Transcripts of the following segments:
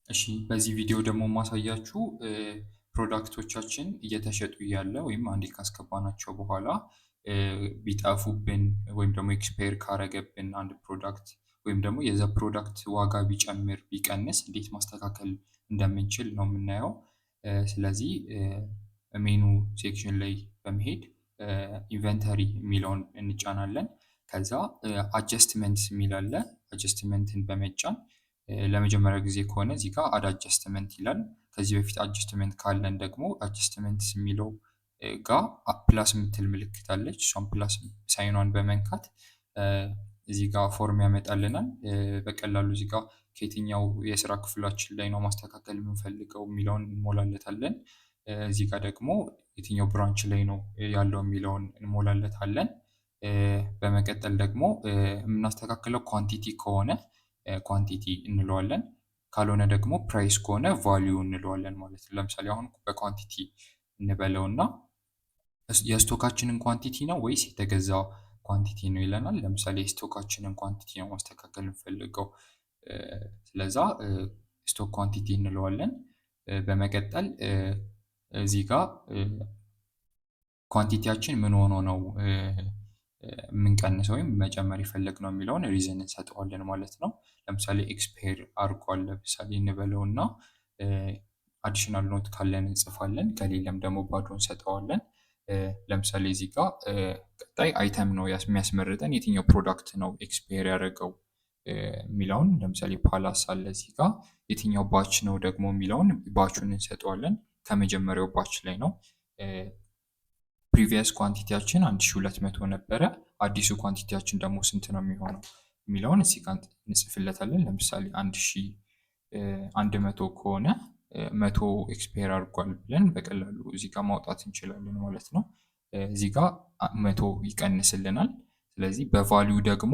እሺ፣ በዚህ ቪዲዮ ደግሞ ማሳያችሁ product ኦቻችን እየተሸጡ እያለ ወይም አንዴ ካስገባናቸው በኋላ ቢጠፉብን ወይም ደግሞ expire ካረገብን አንድ product ወይም ደግሞ የዛ product ዋጋ ቢጨምር ቢቀንስ እንዴት ማስተካከል እንደምንችል ነው የምናየው። ስለዚህ menu section ላይ በመሄድ inventory የሚለውን እንጫናለን። ከዛ adjustment የሚል አለ። Adjustment ን በመጫን ለመጀመሪያ ጊዜ ከሆነ እዚህ ጋር add adjustment ይላል። ከዚህ በፊት adjustment ካለን ደግሞ adjustment የሚለው ጋ plus የምትል ምልክት አለች። እሷን plus sign ኗን በመንካት እዚህ ጋር form ያመጣልናል። በቀላሉ እዚህ ጋር ከየትኛው የስራ ክፍላችን ላይ ነው ማስተካከል የምንፈልገው የሚለውን እንሞላለታለን። እዚህ ጋር ደግሞ የትኛው branch ላይ ነው ያለው የሚለውን እንሞላለታለን። በመቀጠል ደግሞ የምናስተካክለው quantity ከሆነ quantity እንለዋለን። ካልሆነ ደግሞ price ከሆነ value እንለዋለን ማለት ነው። ለምሳሌ አሁን በ quantity እንበለውና የ stock ኣችንን quantity ነው ወይስ የተገዛ quantity ነው ይለናል። ለምሳሌ የ stock ኣችንን quantity ነው ማስተካከል እንፈልገው። ስለዛ stock quantity እንለዋለን። በመቀጠል እዚህ ጋር quantity ያችን ምን ሆኖ ነው የምንቀንሰው ወይም መጨመር የፈለግነው የሚለውን reason እንሰጠዋለን ማለት ነው። ለምሳሌ expire አድርጓል ለምሳሌ እንበለው እና additional note ካለን እንጽፋለን፣ ከሌለም ደግሞ ባዶ እንሰጠዋለን። ለምሳሌ እዚህ ጋር ቀጣይ item ነው የሚያስመርጠን፣ የትኛው product ነው expire ያደረገው የሚለውን። ለምሳሌ ፓላስ አለ እዚህ ጋር፣ የትኛው batch ነው ደግሞ የሚለውን batch ኡን እንሰጠዋለን። ከመጀመሪያው batch ላይ ነው። Previous quantity ያችን 1200 ነበረ። አዲሱ quantity ያችን ደግሞ ስንት ነው የሚሆነው የሚለውን እዚህ ጋር እንጽፍለታለን። ለምሳሌ 1100 ከሆነ 100 expire አድርጓል ብለን በቀላሉ እዚህ ጋር ማውጣት እንችላለን ማለት ነው። እዚህ ጋር 100 ይቀንስልናል። ስለዚህ በ value ደግሞ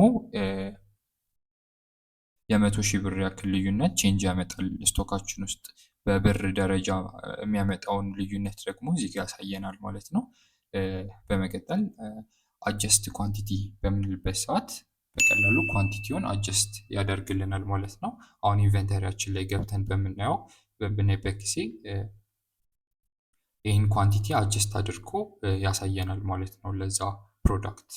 የ100,000 ብር ያክል ልዩነት change ያመጣል stock ኣችን ውስጥ፣ በብር ደረጃ የሚያመጣውን ልዩነት ደግሞ እዚህ ጋር ያሳየናል ማለት ነው። በመቀጠል adjust quantity በምንልበት ሰዓት በቀላሉ quantity ውን adjust ያደርግልናል ማለት ነው። አሁን inventory ያችን ላይ ገብተን በምናየው በምናይበት ጊዜ ይህን quantity adjust አድርጎ ያሳየናል ማለት ነው ለዛ product።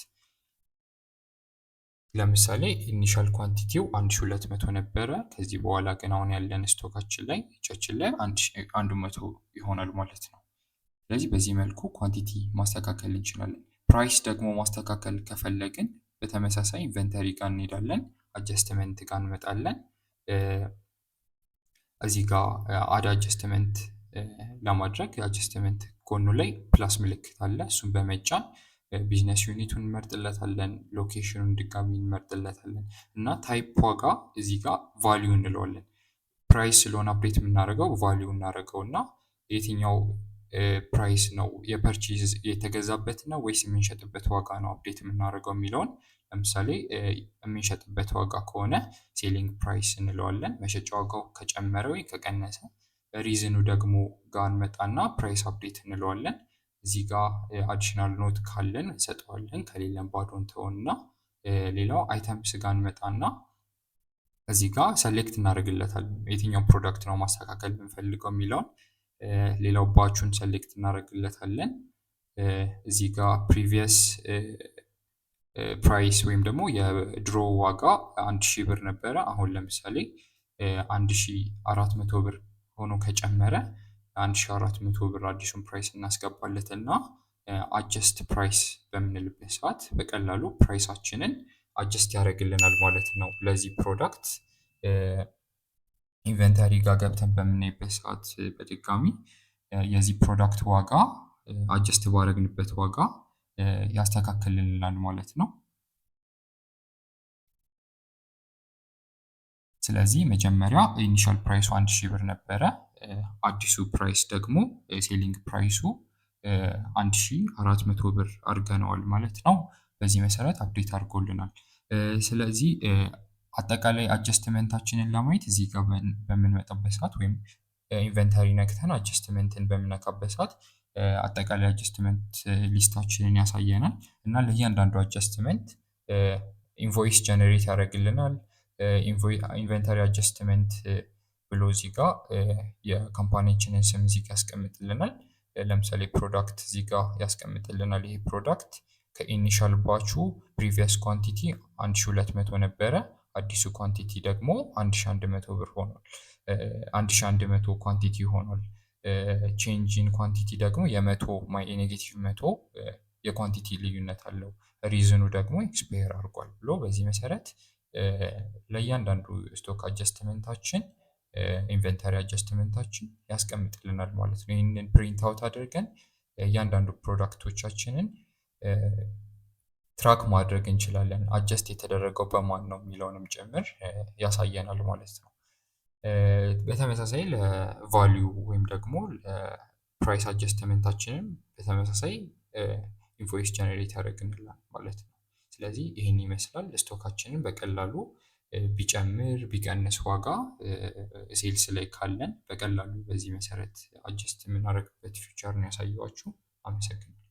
ለምሳሌ initial quantity ው 1200 ነበረ። ከዚህ በኋላ ግን አሁን ያለን stock ኣችን ላይ እጃችን ላይ 100 ይሆናል ማለት ነው። ስለዚህ በዚህ መልኩ quantity ማስተካከል እንችላለን። Price ደግሞ ማስተካከል ከፈለግን በተመሳሳይ inventory ጋር እንሄዳለን፣ adjustment ጋር እንመጣለን። እዚህ ጋር add adjustment ለማድረግ adjustment ጎኑ ላይ plus ምልክት አለ። እሱን በመጫን business unit ኡን እንመርጥለታለን፣ location ኑን ድጋሚ እንመርጥለታለን እና type ዋጋ እዚህ ጋር value እንለዋለን። Price ስለሆነ update የምናደርገው value እናደርገው እና የትኛው price ነው፣ የ purchase የተገዛበት ነው ወይስ የምንሸጥበት ዋጋ ነው update የምናደርገው የሚለውን፣ ለምሳሌ የምንሸጥበት ዋጋ ከሆነ selling price እንለዋለን። መሸጫ ዋጋው ከጨመረ ወይ ከቀነሰ reason ኑ ደግሞ ጋር እንመጣና price update እንለዋለን። እዚህ ጋር additional note ካለን እንሰጠዋለን፣ ከሌለን ባዶ እንተውና ሌላው items ጋር እንመጣና እዚህ ጋር select እናደርግለታለን፣ የትኛው product ነው ማስተካከል የምንፈልገው የሚለውን። ሌላው batch ኡን select እናደርግለታለን። እዚህ ጋር previous price ወይም ደግሞ የድሮ ዋጋ 1000 ብር ነበረ። አሁን ለምሳሌ 1400 ብር ሆኖ ከጨመረ 1400 ብር አዲሱን price እናስገባለት እና adjust price በምንልበት ሰዓት በቀላሉ price ኣችንን adjust ያደርግልናል ማለት ነው። ለዚህ product inventory ጋር ገብተን በምናይበት ሰዓት በድጋሚ የዚህ product ዋጋ adjust ባደረግንበት ዋጋ ያስተካክልልናል ማለት ነው። ስለዚህ መጀመሪያ initial price ኡ 1000 ብር ነበረ። አዲሱ price ደግሞ selling price ኡ 1400 ብር አድርገነዋል ማለት ነው። በዚህ መሰረት update አድርጎልናል። ስለዚህ አጠቃላይ adjustment ኣችንን ለማየት እዚህ ጋር በምንመጣበት ሰዓት ወይም inventory ነክተን adjustment ን በምነካበት ሰዓት አጠቃላይ adjustment list ኣችንን ያሳየናል እና ለእያንዳንዱ adjustment invoice generate ያደርግልናል። Inventory adjustment ብሎ ብሎ እዚህ ጋ የ company ያችንን ስም እዚህ ጋ ያስቀምጥልናል። ለምሳሌ product እዚህ ጋ ያስቀምጥልናል። ይሄ product ከ initial batch ኡ previous quantity 1200 ነበረ። አዲሱ quantity ደግሞ 1100 ብር ሆኗል። 1100 quantity ሆኗል። Change in quantity ደግሞ የ100 የ negative 100 የ quantity ልዩነት አለው። Reason ኑ ደግሞ expire አድርጓል ብሎ በዚህ መሰረት ለእያንዳንዱ stock adjustment ኣችን፣ inventory adjustment ኣችን ያስቀምጥልናል ማለት ነው። ይህንን print out አድርገን እያንዳንዱ product ኦቻችንን track ማድረግ እንችላለን። Adjust የተደረገው በማን ነው የሚለውንም ጭምር ያሳየናል ማለት ነው። በተመሳሳይ ለ value ወይም ደግሞ ለ price adjustment ኣችንም በተመሳሳይ invoice generate ያደርግልናል ማለት ነው። ስለዚህ ይህን ይመስላል። Stock ኣችንን በቀላሉ ቢጨምር ቢቀንስ ዋጋ sales ላይ ካለን በቀላሉ በዚህ መሰረት adjust የምናደርግበት feature ነው ያሳየኋችሁ። አመሰግናለሁ።